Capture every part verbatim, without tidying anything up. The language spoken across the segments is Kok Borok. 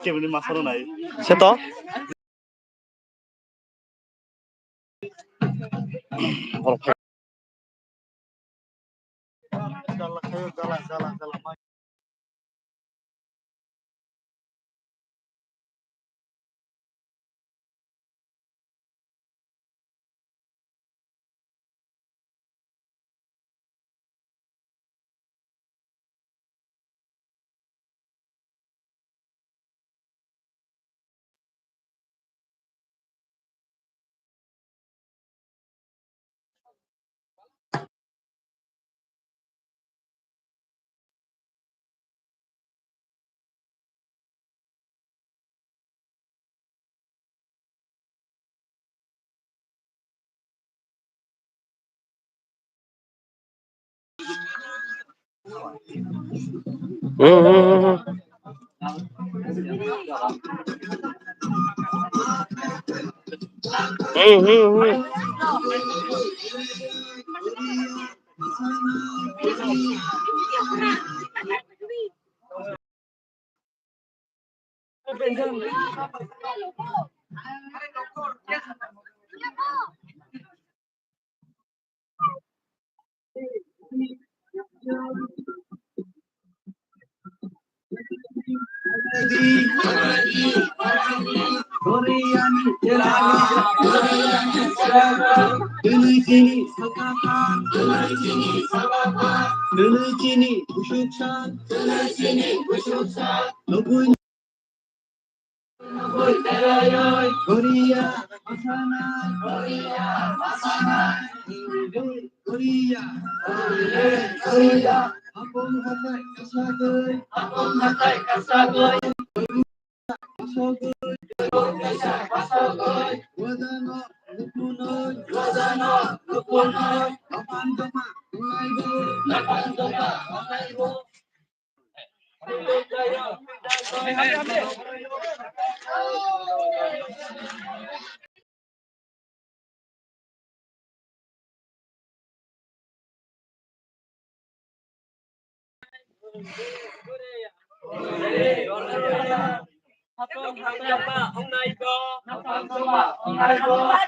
Kebini masaro nai. Seto.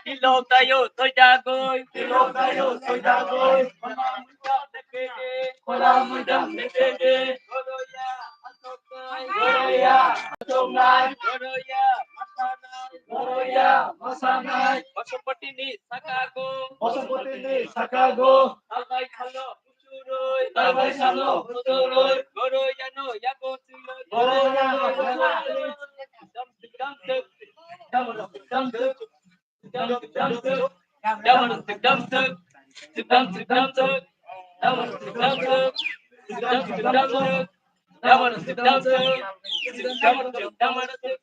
Tilo tayo soidagoi. Tilo tayo soidagoi. Kola muidang nepede. Goroya asoknai. Goroya asoknai. Goroya masanai. Goroya masanai. Pasupatini sakago. Pasupatini sakago. Talbai khalo. Talbai salo, kuturoi. Goroyano yago siloi. Goroyano yago siloi. Dam tuk dam tuk. Dam tuk dam tuk. Dam tuk dam tuk. Dam tuk dam tuk. Dam tuk dam tuk. Dam tuk dam tuk. Dam tuk dam tuk. Dam tuk dam tuk. Dam tuk dam tuk.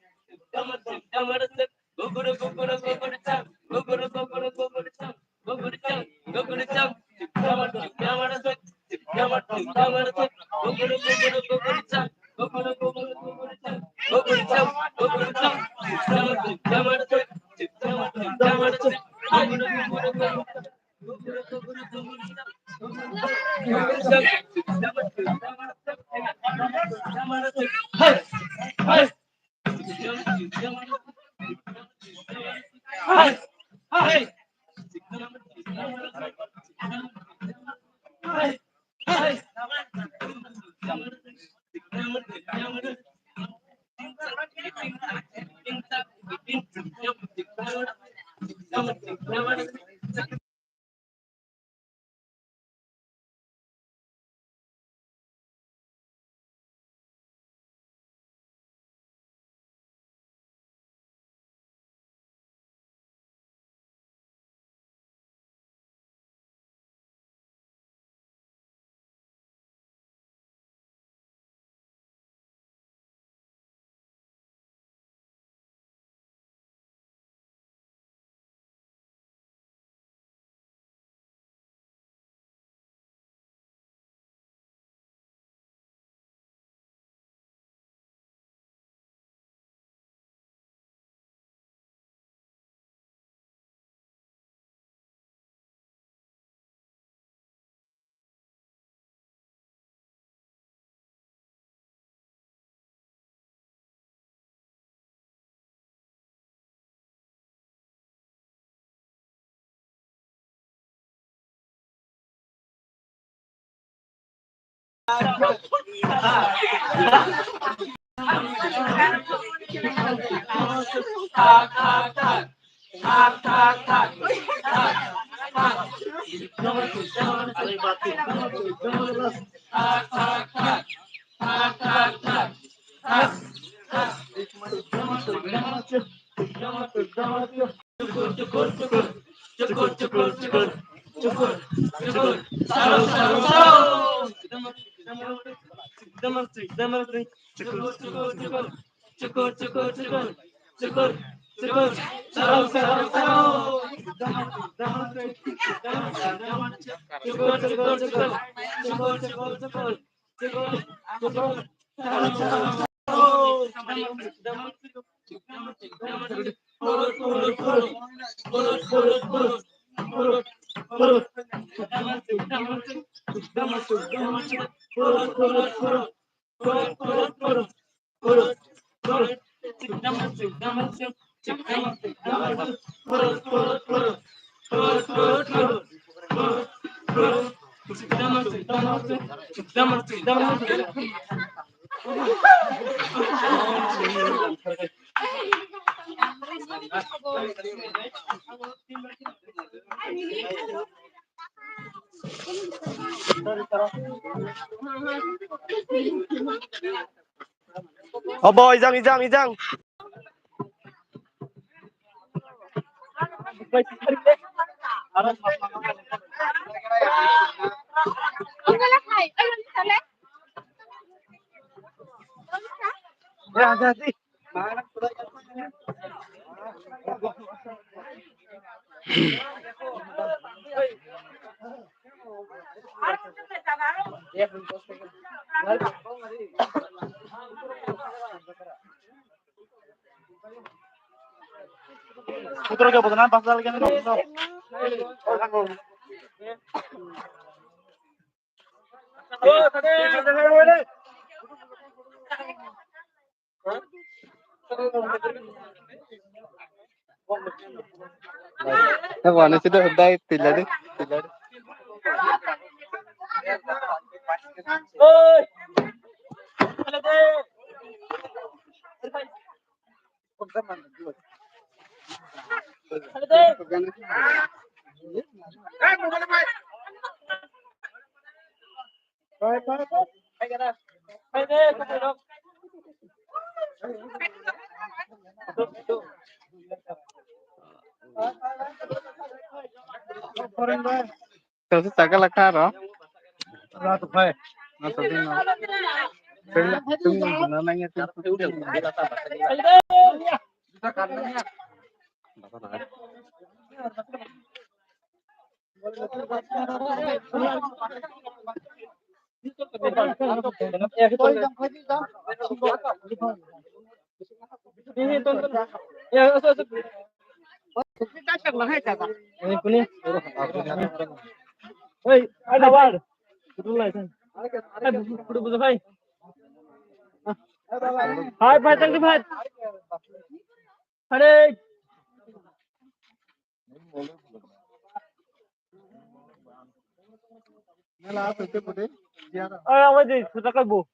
Dam tuk dam tuk. Guguru guguru guguru chang, guguru guguru guguru chang, guguru chang, guguru chang, chikdamar chikdamar chak, chikdamar chikdamar chak, guguru guguru guguru chang, guguru guguru guguru chang, guguru chang, guguru chang, chikdamar chikdamar chak, chikdamar chikdamar chak, guguru guguru guguru chang, guguru guguru guguru chang, guguru chang, chikdamar chikdamar chak, chikdamar chikdamar chak. Hai! Hai! Hai! Hai! Obo, ijang, ijang, ijang. Putro ke bodona pasal ke no. Wani sida dai tiladi, tiladi. Tawse chakala kha ro. Hai, bhai, thank you, bhai. Hare. Ay, awai di, sudah kabu.